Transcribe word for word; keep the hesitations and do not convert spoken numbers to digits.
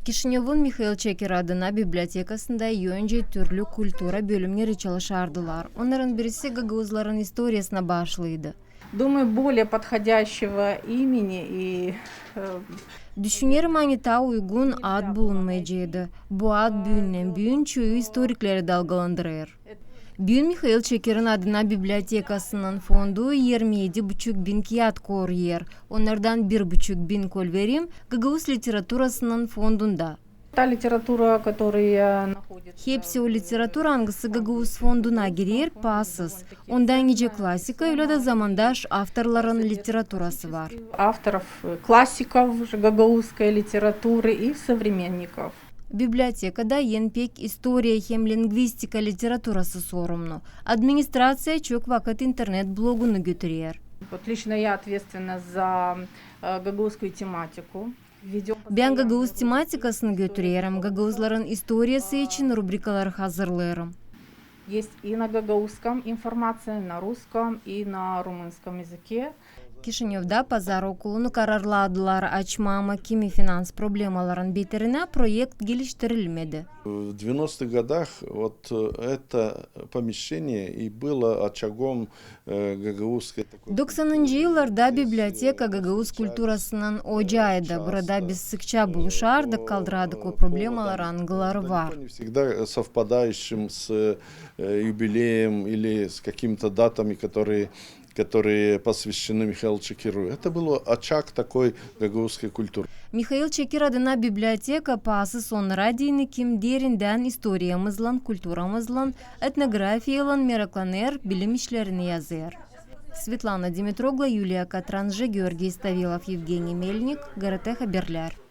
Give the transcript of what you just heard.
Kişinövun Mihail Çeker adına bibliotekasında öncä türlü kultura bölümneri çalışardılar. Onnarın birisi gagauzların istoriyasına baaşlıydı. Думаю, более подходящего имени и э, Düşünerim, ani taa uygun ad bulunmayaceydı. Bu ad büündän-büün çoyu istorikleri dalgalandırêr. Büün Mihail Çekerin adına bibliotekasının fondu irmi edi buçuk bin kiyat koruêr. Onnardan bir buçuk bin kolverim gagauz literaturasının fondunda. Та литература, которая находится... Hepsi o literatura, angısı gagauz fonduna girer, paasız. Ondan nicä klasika, ölä dä zamandaş avtorların literaturası var. Авторов, э, классиков же гагаузской литературы и современников. Bibliotekada en pek istoriya hem lingvistika literaturası sorumnu. Administraţiya çok vakıt internet blogunu götürer. Вот лично я ответственна за э, гагаузскую тематику. Bän gagauz tematikasını götürerim, gagauzların istoriyası için rubrikalar hazırlêêrım. Есть и на гагаузском информация, на русском и на румынском языке. Kişinövda Pazar okulunu kararladılar açmaa, ama kimi finans problemaların beterinä proekt geliştirilmedi. В девяностых годах вот э, это помещение и было очагом э, гагаузской такой... Doksanıncı yıllarda biblioteka gagauz kulturasının ocaydı. Burada biz sıkça buluşardık, kaldırardık o problemaları, angıları var. Не всегда совпадающим с э, юбилеем или с какими-то датами, которые которые посвящены Михаилу Чекиру. Это был очаг такой гагаузской культуры. Mihail Çekir adına biblioteka paasız onnara deyni, kim derindän istoriyamızlan, kulturamızlan, etnografiyalan meraklanêr, bilim işlerini yazêr. Svetlana Dimitroglu, Yuliya Katranjı, Georgiy Stavilov, Yevgeniy Melnik, GRT Haberlär.